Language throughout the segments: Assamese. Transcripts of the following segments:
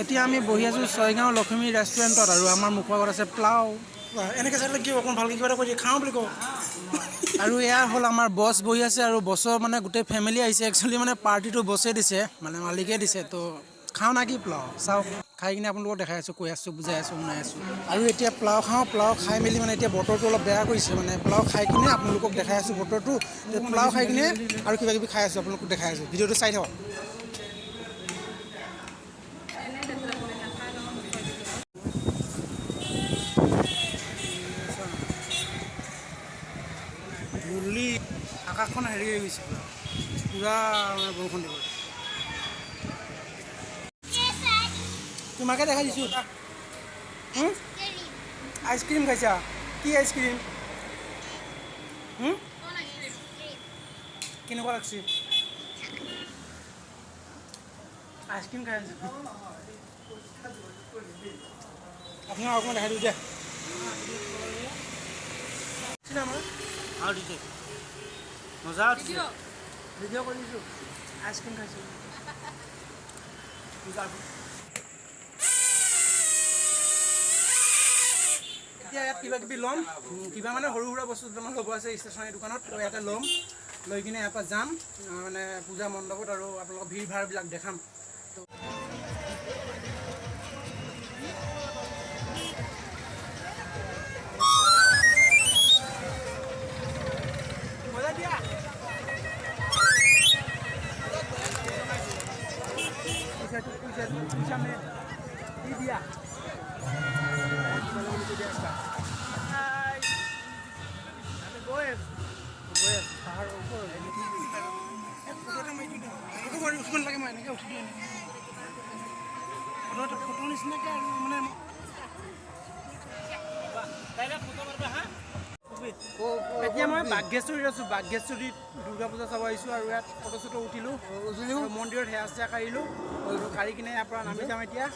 এতিয়া আমি বহি আছোঁ ছয়গাঁও লক্ষ্মী ৰেষ্টুৰেণ্টত আৰু আমাৰ মুখৰ আগত আছে প্লাও। এনেকৈ চাই কি অকণ ভালকৈ কিবা এটা কৈ দিয়ে, খাওঁ বুলি কওঁ। আৰু এয়া হ'ল আমাৰ বছ বহি আছে আৰু বছৰ মানে গোটেই ফেমিলি আহিছে। একচুৱেলি মানে পাৰ্টিটো বছে দিছে, মানে মালিকে দিছে। তো খাওঁ না কি প্লাও, চাওক, খাই কিনে আপোনালোকক দেখাই আছোঁ, কৈ আছোঁ, বুজাই আছোঁ, শুনাই আছোঁ। আৰু এতিয়া প্লাও খাওঁ। প্লাও খাই মেলি মানে এতিয়া বতৰটো অলপ বেয়া কৰিছে, মানে প্লাও খাই কিনে আপোনালোকক দেখাই আছোঁ বতৰটো। প্লাও খাই কিনে আৰু কিবা কিবি খাই আছোঁ, আপোনালোকক দেখাই আছোঁ। ভিডিঅ'টো চাই থাকক। ধূলি, আকাশখন হেৰি হৈ গৈছে পুৰা, পুৰা মানে বৰষুণ দিব। তোমাকে দেখাই দিছোঁ। আইচক্ৰীম খাইছা? কি আইচক্ৰীম? কেনেকুৱা লাগছে? আইচক্ৰীম খাই আছোঁ। আপোনাক অকণমান দেখাই দিওঁ দিয়া। আৰু দিছে, মজা উঠিছে। ভিডিঅ' কৰি দিছোঁ, আইচক্ৰীম খাইছোঁ। এতিয়া ইয়াত কিবা কিবি ল'ম, কিবা মানে সৰু সুৰা বস্তু দুটামান ল'ব আছে ষ্টেচনাৰী দোকানত। তো ইয়াতে ল'ম, লৈ কিনে ইয়াৰ পৰা যাম মানে পূজা মণ্ডপত আৰু আপোনালোকক ভিৰ ভাৰবিলাক দেখাম। তো মজা দিয়া। পইচাটো পইচাটো পইচা মে দি দিয়া। আমি গৈ আছোঁ, গৈ আছোঁ পাহাৰৰ ওপৰত। ফটো এটা মাৰি দিওঁ। ফটো মাৰি উঠিব নালাগে, মই এনেকৈ উঠি দিওঁ। এনেকৈ ফটো এটা, ফটো নিচিনাকৈ আৰু মানে। এতিয়া মই বাঘেশ্বৰীত আছোঁ। বাঘেশ্বৰীত দুৰ্গা পূজা চাব আহিছোঁ আৰু ইয়াত ফটো চটো উঠিলোঁ আৰু মন্দিৰত সেৱা চেৱা কাঢ়িলোঁ আৰু কাঢ়ি কিনে ইয়াৰ পৰা নামি যাম। এতিয়া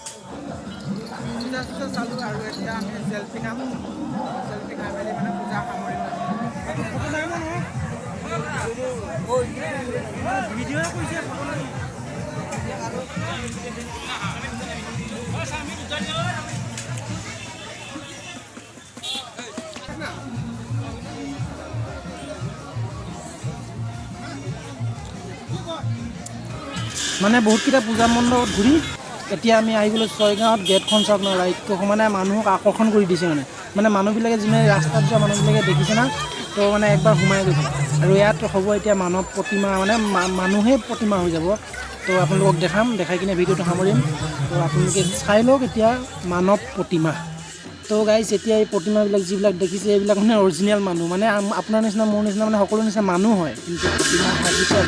পূজা চূজা চালোঁ আৰু এতিয়া আমি জেলপি খাম। জেলপি খাই মেলি মানে পূজা সামৰিম। ফটো নাই নহয়, ভিডিঅ' কৰিছে, ফটো নাই। মানে বহুতকেইটা পূজা মণ্ডপত ঘূৰি এতিয়া আমি আহি গ'লোঁ ছয়গাঁৱত। গেটখন চাওক না, লাইক মানে মানুহক আকৰ্ষণ কৰি দিছে। মানে মানে মানুহবিলাকে, যোনে ৰাস্তাত যোৱা মানুহবিলাকে দেখিছে না, তো মানে একবাৰ সোমাই গৈছে। আৰু ইয়াত হ'ব এতিয়া মানৱ প্ৰতিমা, মানে মানুহে প্ৰতিমা হৈ যাব। তো আপোনালোকক দেখাম, দেখাই কিনে ভিডিঅ'টো সামৰিম। তো আপোনালোকে চাই লওক এতিয়া মানৱ প্ৰতিমা। তো গাইজ, এতিয়া এই প্ৰতিমাবিলাক যিবিলাক দেখিছে, এইবিলাক মানে অৰিজিনেল মানুহ, মানে আপোনাৰ নিচিনা, মোৰ নিচিনা, মানে সকলো নিচিনা মানুহ হয়, কিন্তু প্ৰতিমা সাজিছে।